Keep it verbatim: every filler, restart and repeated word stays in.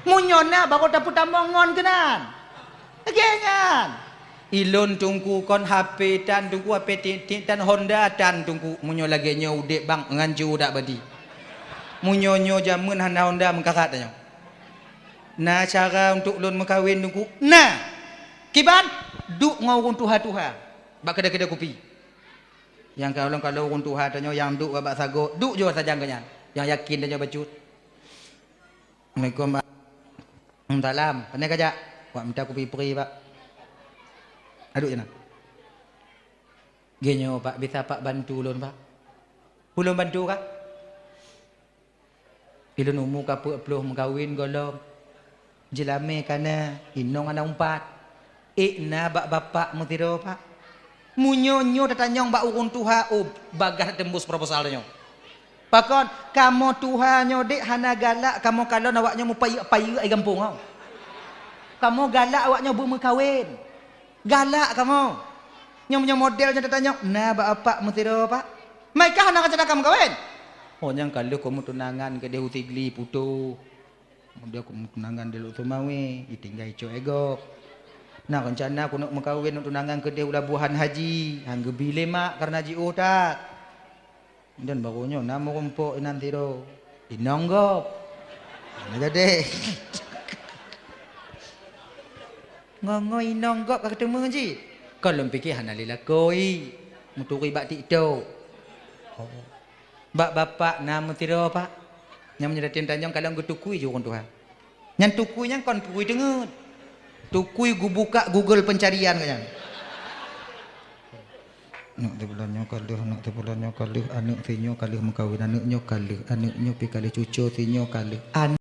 Meunyoe na, baru tapeutamong ngon keunan. Lagèe nyan. Ilôn Teungku kon H P tan Teungku, H P tiek-tiek tan, Honda tan Teungku. Meunyoe lagèe nyoe udép bang, ngan ju dak badi. Meunyoe nyoe jameun hana Honda meukarat tanyoe. Na cara untuk lôn meukawen Teungku? Na. Kiban? Duek ngon ureueng tuha-tuha bak keudè-keudè kupi. Nyang kalon, kalau ureueng tuha tanyoe nyang duek bak sagoe, duek ju sajan keu nyan. Nyang yakin tanyoe bacut. Assalamualaikum, Pak. Salam. Pane kajak? Wak mita kupi pri, Pak. Aduh, jana. Geuh nyoe, Pak, bisa Pak bantu lôn, Pak? Ulôn bantu kah? Ilôn umu ka peuet ploh meukawen gohlom. Jeulamé ka na, inong hana umpat. Ék na bak bapak meusidroe, Pak. Meunyoe nyoe tatanyong bak ureueng tuha, oh, bagaih teumbus proposal nyoe. Pakon, kamoe tuha nyoe dek hana galak, kamoe kalon awak nyoe meupayeuk-payeuk ai gampông nyoe. Kamoe galak awak nyoe beumeukawen. Galak kamoe. Nyoe meunyoe model nyoe tatanyong, na bak bapak meusidroe, Pak. Mai kah hana rencana ka meukawen? Oh, nyang ka lheueh keu meutunangan keudeh u Sigli putôh. Kemudian keu meutunangan di Lhokseumawe, ditinggai cok e gob. Nah, rencana keuneuk meukawen, meutunangan keudeh u Labuhan Haji, han geubi lé mak kareuna jiôh that. Dan baru nyoe na meurumpok inan sidroe, inong gob. Nah, jadi. Ngon-ngon inong gob ka keuteumé jih. Kon lôn pike hana lé lakoe, meuturi bak TikTok. Oh. Bak bapak na meusidroe, Pak. Nyang meunyoe dateng tanyong kalon geutukui ju ureueng tuha. Nyan tukui nyan kon tukui teungeut. Tukui geubuka Google pencarian keu nyan. Aneuk teuh bulan nyoe ka lheueh, aneuk teuh bulan nyoe ka lheueh, aneuk sinyoe ka lheueh meukawen, aneuk nyoe ka lheueh, aneuk nyoe pi ka lheueh, cuco sinyoe ka lheueh.